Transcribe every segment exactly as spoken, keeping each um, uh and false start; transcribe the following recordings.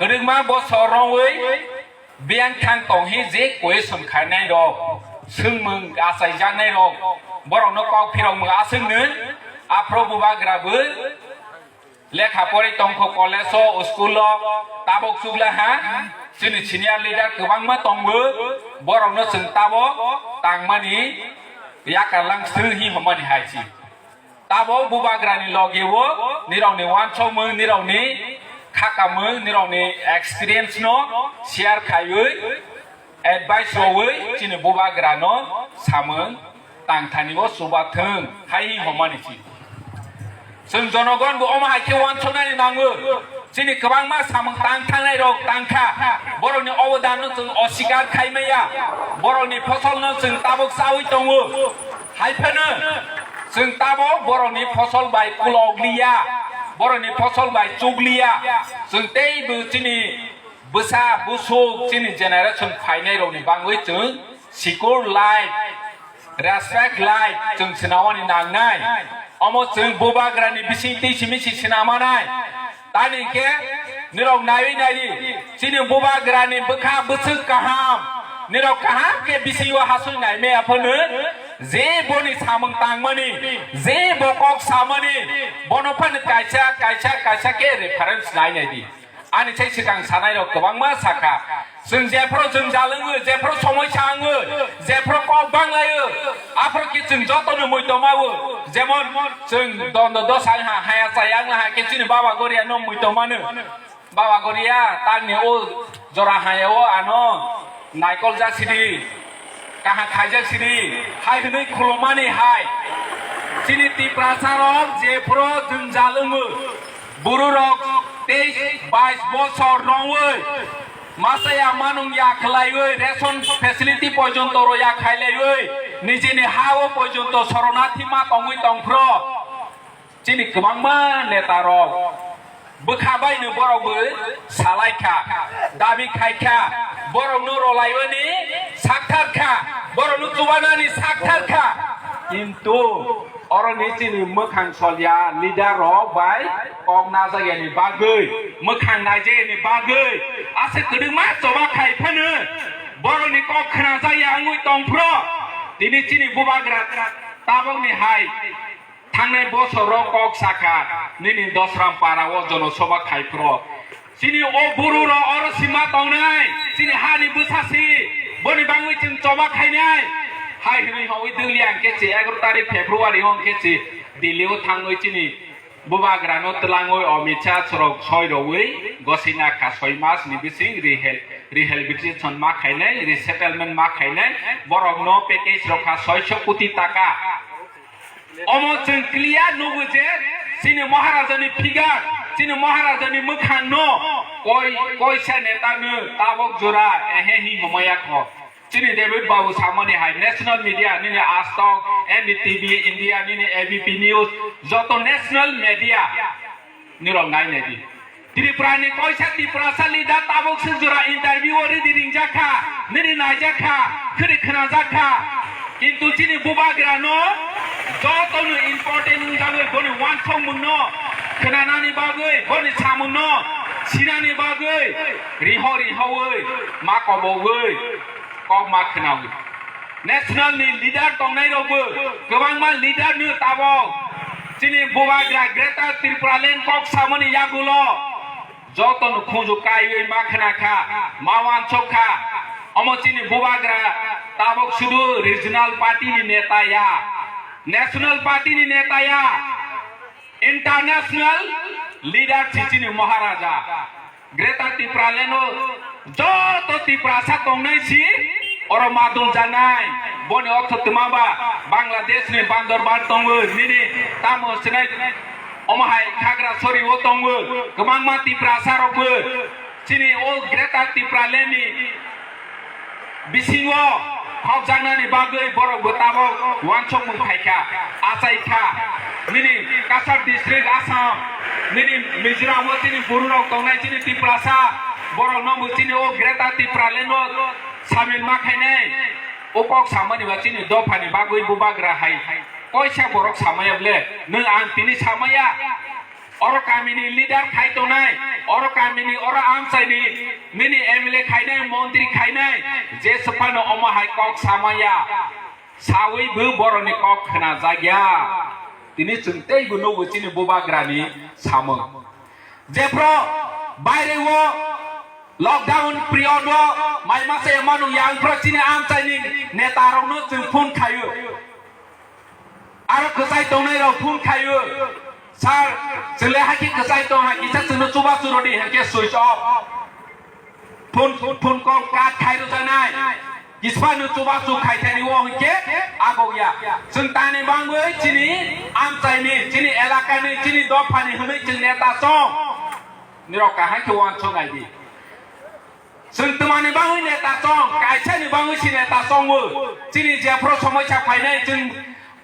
Kwrwngma bosor romwi biyang thang tong hi je question khainai rok, swngmung achaijaknai rok, borokno kok phirokmung aswk nwng, aphro bubagra bo lekha porwi tongkho college o, school o, tabok chukla ha, chini senior leader kwbangma tongo, borokno chwng tabok tangmani yakarlang swng hi hwnmani hai si. Tabok bubagrani loge o nirokni wansokmung, nirokni khakamung, nirokni experience no share khaiwi, advice rowi chini bubagrano samung tangthani o chubathwng hai hi hwnmani si. Chwng jonogon bo omo hai khe wansoknani nango. Chini kwbangma samung tang thangnai rok tangkha. Borokni obodanno chwng osikar khaimaya. Borokni fosolno chwng tabok chawi tongo. Hai phano chwng tabok borokni fosol bai kulokliya. Borokni fosol bai chukliya. Chwng teibo chini bwsa busuk chini generation phainai rokni bangwi chwng secure life, respect life chwng swnamani nangnai. Omo chwng bubagrani bising twi simi si swnamanai. Tani khe nirok naiwi naiwi chini bubagrani bwkha bwswk kaham, nirok kaham khe bisingo hasui naimaya phano je boni samung tangmani, je bo kok samani, bono phano kaisa, kaisa, kaisa khe reference nai nai di. Ani sai swkang sanai rok kwbangma sakha. Chwng jephru chwng jalwngo, jephru somoi sango, jephru kok banglaio, aphru ki chwng jotono muitomao. Jemon chwng dondo dosa ha, haya chaya wngla ha khe chini baba goria no muitomano. Baba goria tangni o jora haya o ano naikol jak sidi. Kaham khaijak sini hai hwnwi khulumani hai. Chini Tiprasa rok jephru jwngjal wngo. Buru rok teis bais bosor rongwi masa ya manung ya khlaiwi ration facility pojonto ro ya khailaiwi nijini ha o pojonto soronathi ma tongwi tongphro. Chini kwbangma neta rok bwkha bai no borok bo salai kha, dabi khai kha, borok no rolaiwi ni sakthar kha, borok no chubanani sakthar kha. Kintu oro ni chini mwkhang solya leader rok bai kok najak yani bagwi, mwkhang naijak yani bagwi, aswk kwdwkma choba khai phano borok ni kok khwnajak ya wngwi tongphro. Tini chini bubagra tabok ni hai. Thangnai bosoro kok sakha nini Dosram para o jonosoba khai phro. Chini o buru ro oro sima tongnai, chini hani bwsa si, boni bangwi chwng choba khainai. Hai hwnwi hwnwi dwli ang khe si egaroh tarik February o ang khe si Delhi o thangwi chini bubagra no twlangwi Amit Shah chwrok soi rogwi gosina kha soi mas ni bising rehel-, rehabilitation ma khainai, resettlement ma khainai, borok no package rokha soiso koti taka. Omo chwng clear nugo je chini Maharajani figure, chini Maharajani mwkhangno koi, koisa netano tabok jora ehe hi hwnmaya kho. Chini David Babu samani hai national media nini Aaj Tak, N D T V India, nini A B P News, joto national media nirok nai nai di. Tripura ni koisa Tiprasa leader tabok se jora interview o ridi ringjak kha, nini naijak kha, khwrwi khwnajak kha. Kintu chini bubagra no joto no important wngjagwi boni wansokmung no khwnanani bagwi, boni samung no sinani bagwi riho rihowi ma kobogwi kok ma khwnawi. National ni leader tongnai rokbo kwbangma leader no tabok chini bubagra Greater Tipraland kok samani yagulo joto no khunju kaiwi ma khna kha, ma wansok kha. Omo chini bubagra tabok sudu regional party ni neta ya, national party ni neta ya. International leader si chini Maharaja. Greater Tipraland o joto Tiprasa tongnai si oro madul janai. Boni ortho twma ba Bangladesh ni Bandorban tongo, nini tamo sinai omo hai Khagrasori o tongo. Kwbangma Tiprasa rok bo chini o Greater Tipraland ni bisingo khopjaknani bagwi borok bo tabok wansokmung khai kha, achai kha. Nini Cachar district Assam, nini Mizoram o chini buru rok tongnai chini Tiprasa, borok no bo chini o Greater Tipraland o samil ma khainai. O kok samani ba chini dopha ni bagwi bubagra hai koisa borok samaya ble, nwng ang tini samaya. Oro kamini leader khai tongnai, oro kamini, oro amchaini nini M L A khainai, montri khainai, je sophano omo hai kok samaya, sawi bo boroni kok khna jakya. Tini chwng tei bo nugo chini bubagrani samung. Jephro baire o lockdown period o mai masa ya manung ya wngphro chini amchaini neta rokno chwng phone khaio. Aro kwchai tongnai rok phone khaio. Sir, chwle hakhe kwchai tong ha kisa chwngno chubachu rodi hakhe switch off. Phone, phone call cut khai rwjaknai. Kisphano chubachu khai thani o hwnkhe agok ya. Chwng tani bangwi chini amchaini, chini elakani, chini dophani hwnwi chwng neta chong. Nirok kaham khe uansuk nai di. Chwng twmani bangwi neta chong, kaisani bangwi si neta chongo. Chini jephru somosya phainai, chwng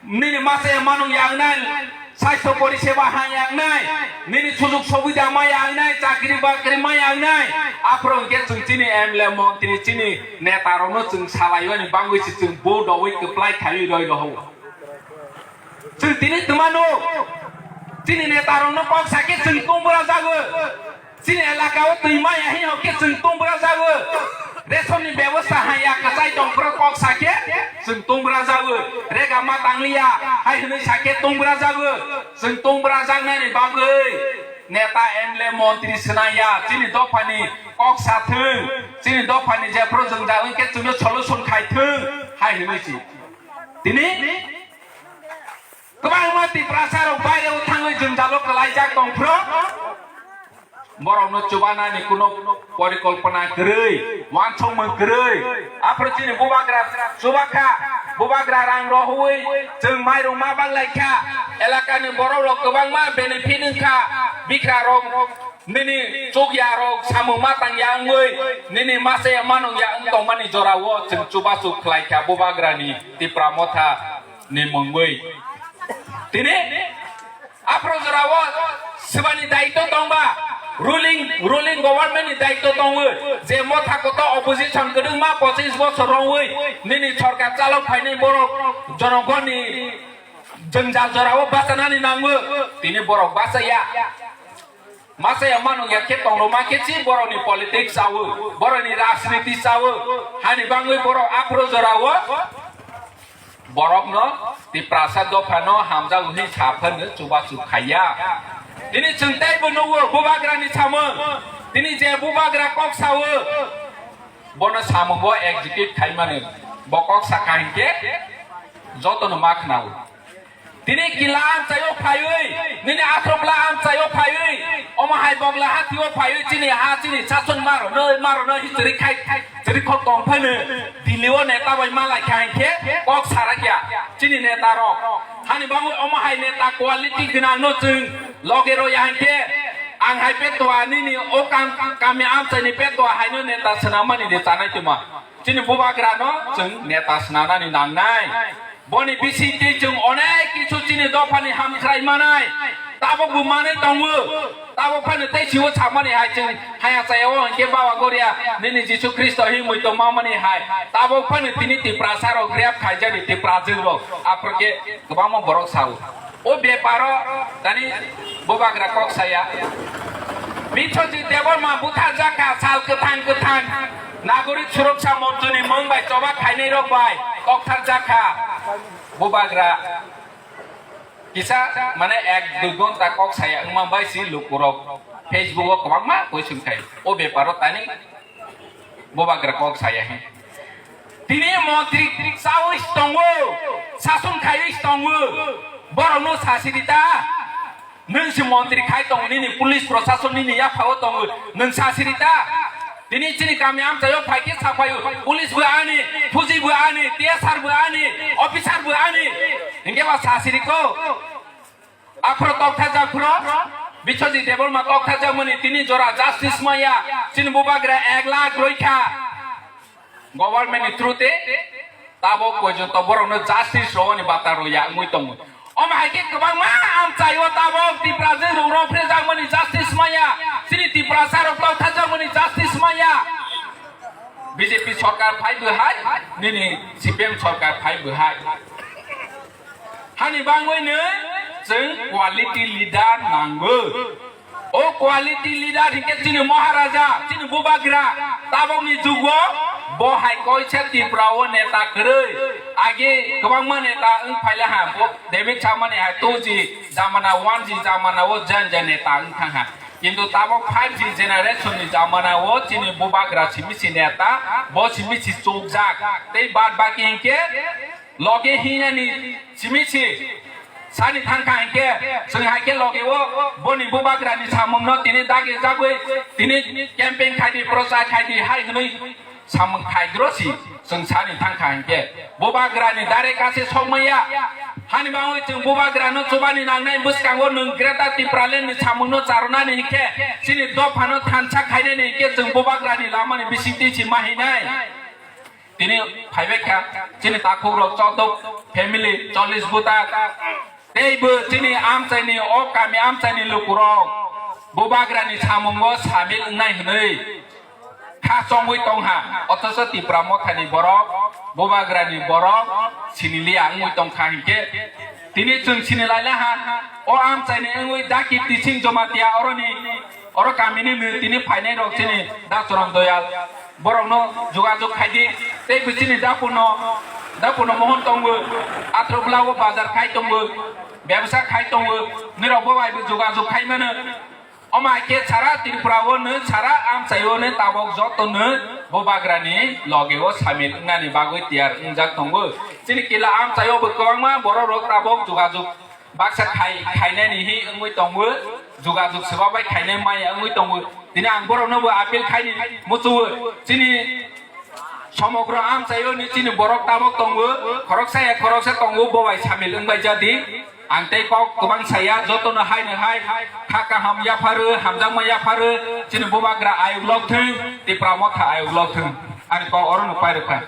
nini masa ya manung yangnai, sastho poriseba ha yangnai, nini sujuk subida ma yangnai, chakri bakri ma yangnai. Aphuru hwnkhe chwng chini M L A montri, chini neta rokno chwng salaiyani bangwi si chwng bo dowi kwplai khaiwi roi rohoro. Chwng tini twmano, chini neta rokno kok sakhe chwng tong bwra jago. Chini elaka o twi maya hino khe chwng tong bwra jago. Ration ni bebosta haya kwchai tong phro kok sakhe chwng tong bwra jago. Rega ma tangliya hai hwnwi sakhe tong bwra jago. Chwng tong bwra jaknani bagwi neta M L A montri swnaya chini dophani kok sathwng, chini dophani jephru jwngjal wngkhe chwngno solution khaithwng hai hwnwi si. Tini kwbangma Tiprasa rok baire o thangwi jwngjalo kwlaijak tong phro. Borokno chubanani kuno porikolpona kwrwi, uansukmung kwrwi. Aphuru chini bubagra chubakha, bubagra rang rohoi chwng mairung ma baglaikha. Elakani borok rok kwbangma benefit wngkha. Bikra rok nini chukya rok samung ma tangya wngwi nini masa ya manung ya wng tongmani jorao chwng chubachu khlaikha bubagrani Tipra Motha ni mungwi. Tini aphuru jorao swbani daitw tongba, ruling, ruling government ni daitw tongwi je motha koto opposition kwdwngma pochis bosor romwi nini sorkar chalok phainai borok jonogonni jwngjal jorao bachanani nango, tini borok bachaya. Masa ya manung ya khe tonglo ma khe chi borokni politics chawo, borokni rajniti chawo, hani bangwi borok aphuru jorao borokno Tiprasa dophano hamjago hin saphano chubachu khaiya. Tini chwng teibo nugo bubagrani samung, tini je bubagra kok sawo, bono samungo execute khaimani, bo kok sakha hinkhe jotono ma khnawo. Tini kila amchaio phaiwi, nini athokla amchaio phaiwi, omo hai bogla hatio phaiwi, chini ha, chini sason maro, noi maro, noi history khai, history khok tong phano, Delhi o neta bai malai kha hinkhe, kok sarakya, chini neta rok. Hani bangwi omo hai neta quality gwnang no chwng loge roya hinkhe, ang hai petwa nini o kam, kami amchaini petwa haino neta swnamani de chanai tuma. Chini bubagrano chwng neta swnanani nangnai. Boni bisingtwi chwng onek kisu chini dophani hamkrai manai. Tabukbo manwi tongo. Tabuk phano tei siwo samani hai chwng haya chaya o hinkhe Baba Goria nini Jisu Khristo himwi tongmamani hai. Tabuk phano tini Tiprasa rok rep khaijani Tiprajwk rok. Aphuru khe kwbangma borok sao. O beparo tani bubagra kok saya. Biswajit Debbarma butharjak kha sal kwthang kwthang. Nagorik Suroksa Monchoni mung bai choba khainai rok bai koktharjak kha. Bubagra kisa mane ek dui gonta kok saya wngma bai si lukurok Facebook o kwbangma question khai. O beparo tani bubagra kok saya hin. Tini montri chawi tongo, sason khaiwi tongo. Borokno sasirita. Nwng si montri khai tongo, nini police prosason nini yaphao tongo. Nwng sasirita. Tini chini kami amchaio phaikhe saphaio. Police bo ani, fuji bo ani, T S R bo ani, officer bo ani. Hinkhe ba sasiriko. Aphro tokthajak phro, Biswajit Debbarma tokthajak mani tini jora justice maya, chini bubagra ek lakh roi kha. Government ni through te tabo porjonto borokno justice rwani bata rwya wngwi tongo. Omo hai khe kwbangma amchaio tabok Tiprajwk rok rwphrejak mani justice maya, chini Tiprasa rok tokthajak mani justice maya. B J P sorkar phai bo hai, nini C P M sorkar phai bo hai. Hani bangwi nw Chwng quality leader nango. O quality leader hinkhe chini Maharaja, chini Bubagra, tabokni jugo bo hai koisa Tripura o neta kwrwi. Age kwbangma neta wng phaila ha, bo David samani hai two G jamana, one G jamana o jan jan neta wng thang ha. Kintu tabok five G generation ni jamana o chini Bubagra simi si neta, bo simi si chukjak. Tei bad baki hinkhe loge hinani simi si sani thangkha hinkhe, chwng hai khe loge o boni Bubagra ni samung no tini dagi jagwi tini campaign khaidi, prochar khaidi hai hwnwi samung khaidro si chwng sani thangkha hinkhe. Bubagra ni dare kase sokmaya hani bangwi chwng Bubagra no chubani nangnai bwskango nwng Greater Tipraland ni samung no charwnani hinkhe chini dopha no thansa khainani hinkhe chwng Bubagra ni lama ni bisingtwi si mahinai. Tini phaibai kha chini takhuk rok chotok family chollish buta. Teibo chini amchaini o kami amchaini lukurok Bubagrani samungo samil wngnai hwnwi kha chongwi tongha. Othocho Tipra Mothani borok Bubagrani borok siniliya wngwi tongkha hinkhe tini chwng sinilaila ha. O amchaini wngwi Daki Tising Jomatia oroni Oro kamini nwi tini phainai rok chini Dasoram Doyal, borokno jogajog khaidi. Tei bo chini dapuno, dapuno mohon tongo, athro bwla o bazar khai tongo, bebsa khai tongo, nirok bo bai bo jogajog khai mano. Omo hai khe sara Tripura o no, sara amchai o no tabok joto no Bubagrani loge o samil wngnani bagwi tiyar wngjak tongo. Chini kila amchai o bo kwbangma borok rok tabok jogajog baksa khai, khainani hi wngwi tongo, jogajog swbabai khainai maya wngwi tongo. Tini ang borokno bo appeal khaini muchungo, chini somogro amchaio ni chini borok tabok tongo, khoroksa ya khoroksa tongo, bo bai samil wngbai jadi. Ang tei kok kwbang saya, jotono hai no hai kha kaham yapharo, hamjakma yapharo, chini Bubagra ayuk lok thung, Tipra Motha ayuk lok thung. Ani kok oro no pairwkha.